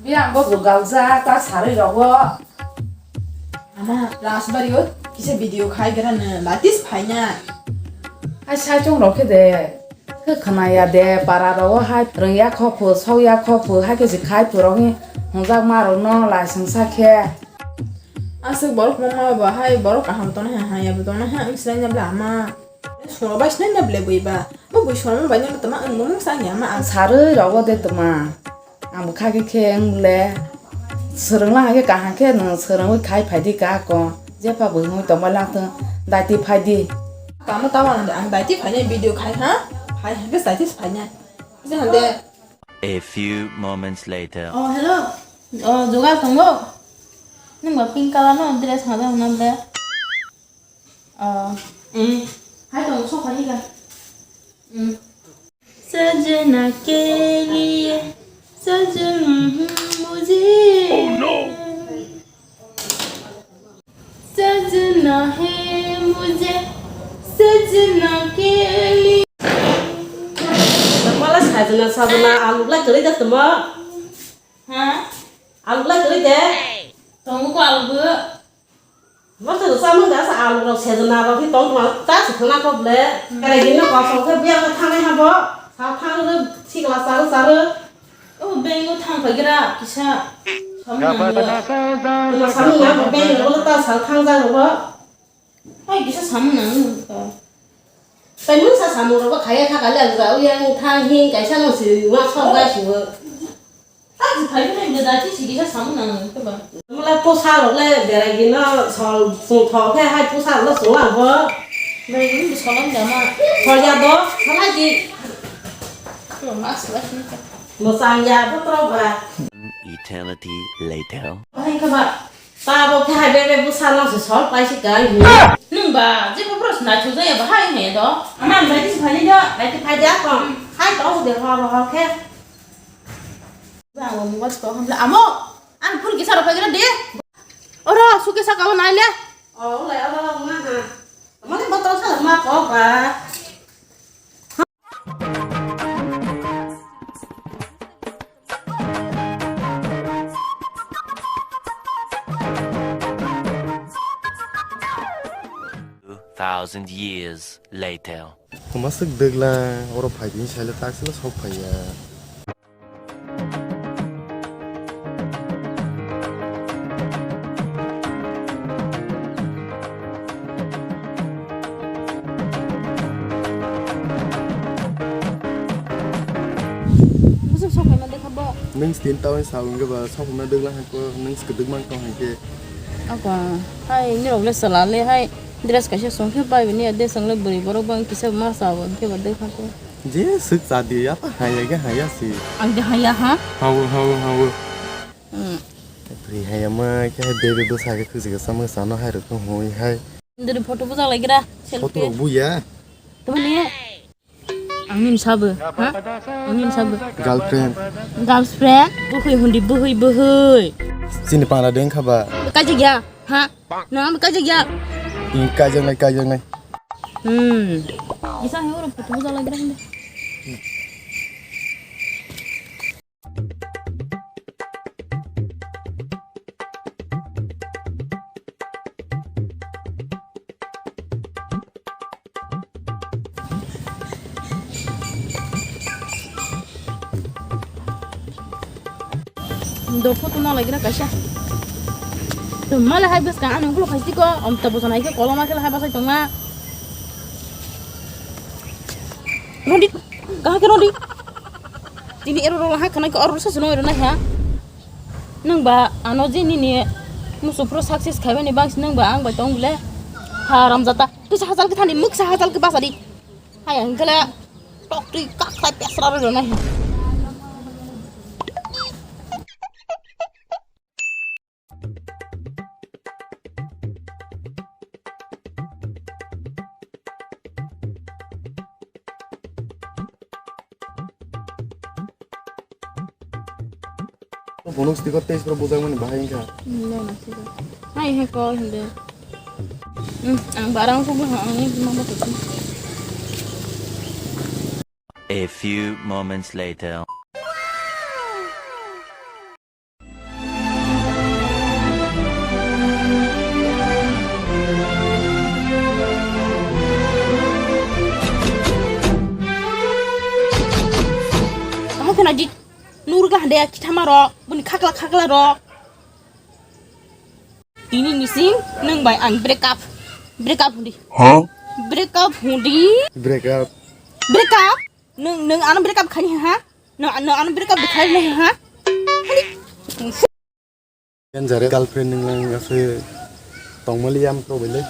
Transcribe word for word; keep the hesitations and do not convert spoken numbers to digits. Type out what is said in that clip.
Yang bo jugal ja ta sarwi rogo. Ama Rajbari o kisa video khai gra na latis phaina. Ai sai chong rok khe de. Khe khwnaya de, para rogo hai rwngya khophu, sokya khophu, hai khe se khai phuru hwnjak ma rok no laisingsa khe. Aswk borok mama ba hai borok kaham tongna hai, hai ya bo tongna hai, ang sinai na bla ama. Soro bai sinai na ble bui ba. Bo bui soro bai na tama ang mung sa ya ma ang. Sarwi rogo de tama. Ang bwkha khe khe wng le swrwng lang khe kaham khe nwng swrwngwi khai phai di kha ko. Jepha bui mui tongbai lang thung, daiti phai di. Tamo tamo ang, ang daiti phai nai video khai ha. Phai ha khe daiti phai nai. Je hande. A few moments later. Oh, hello. Oh, jugal tongo. Nwng ba pink color no dress hada hwnam de. Ah, mm. Hai tong sok hai ga. Mm. Sajna ke liye sajna mujhe. Oh no! Sajna hai mujhe sajna ke liye. Mala sajna sajna alu lai kari da tama. Ha? Alu lai kari de. Tongo ko alu bo. Masa samung da sa alu rok sejna rok hi tong tong ta se khna ko ble. Kare gin no kosong khe biya ko thangnai habo. Sa thang ro sikla sa ro sa ro. O bengo thang phai gra kisa. Samung nang bo. Samung nang bo bengo ta sa thang ja ro. Ai kisa samung nang. Tai mung sa samung ro khaya kha kali ang ja u yang thang hing kaisa no si wa sok ga si wo. Mula posa rok le berai gino sol sung thok khe hai posa rok le sung ang bo. Berai gino solom jama. Sol ya do, salai di. Mas lah ni. Mo sang ya bo tro ba. Eternity later. Hai kha ba. Ta bo khe hai bebe bwsa no se sol pai se kai. Nwng ba je bo bros na chu jaya ba hai he do. Ama ang dai ti phai do, dai ti phai da ko. Hai to de ho ho khe. Ba ang mo ko hamla amo. Ang phul kisa ro phai de. Oro su kisa ka nai le. O le oro ma ha. Mo le botol sa ma ko ba. Two thousand years later. Kwma swk dwgla oro phai di sailo taksilo sok phaiya. Bwswk sok phaima dekha bo? Nwng stin tawi sa wngkhe ba sok phaima dwgla hai ko nwng swk dwgma wngkha hai khe. Ako hai nirok le chwla le hai dress kaisa song khe bai bini de song le bwrwi borok bang kisa ma sa bo khe ba dekha ko. Je swk cha di ya ta hai ya ge hai ya si. Ang de hai ya ha? Hawo hawo hawo. Hmm. Bwrwi hai ya ma khe hai bebe bwsa khe khwjwk sa ma sa no hai rok hoi hai. Ndiri photo bujak lai gira. Photo selfie rok buya. Tamo ni? Ang ni sabo, ha? Ang ni sabo. Girlfriend. Girlfriend? Buhui hundi buhui buhui. Chini para deng kha ba. Kaji gya, ha? Nang kaji gya. Ing kaji nai kaji nai. Hmm. Isa hai oro photo bujak lai gira. Do photo na lagira kaisa. To mala hai bwskang ani ulo khaisi ko, om ta bujana hai ke koloma khe hai basai tongma. Rodi, kaha khe rodi. Tini ero rolo hai khwnai khe oro rwsa se nung ero nai ha. Nwng ba ano je nini musu phuru success khaimani bangsi nwng ba ang bai tong bole. Haram jata. Tusa hachal khe thani muksa hachal khe basa di. Hai ang khala tok twi kak khai pesra ro nai. Bonus sticker test pro bujak mani bahai wngkha. Hmm, no, no, sticker. Hai, hai, ko, hindi. Hmm, ang barang ko, ang ini cuma betul. A few moments later. Naidi, nurgla hande khithama rok, buni khakla khakla rok. Tini nising nung bai ang break up, break up hundi. Huh? Break up hundi. Break up. Break up? Nung, nung ano break up khani ha? Nung, nung ano break up khani ha? Danger girlfriend nung lang ase tongmali yam to bele.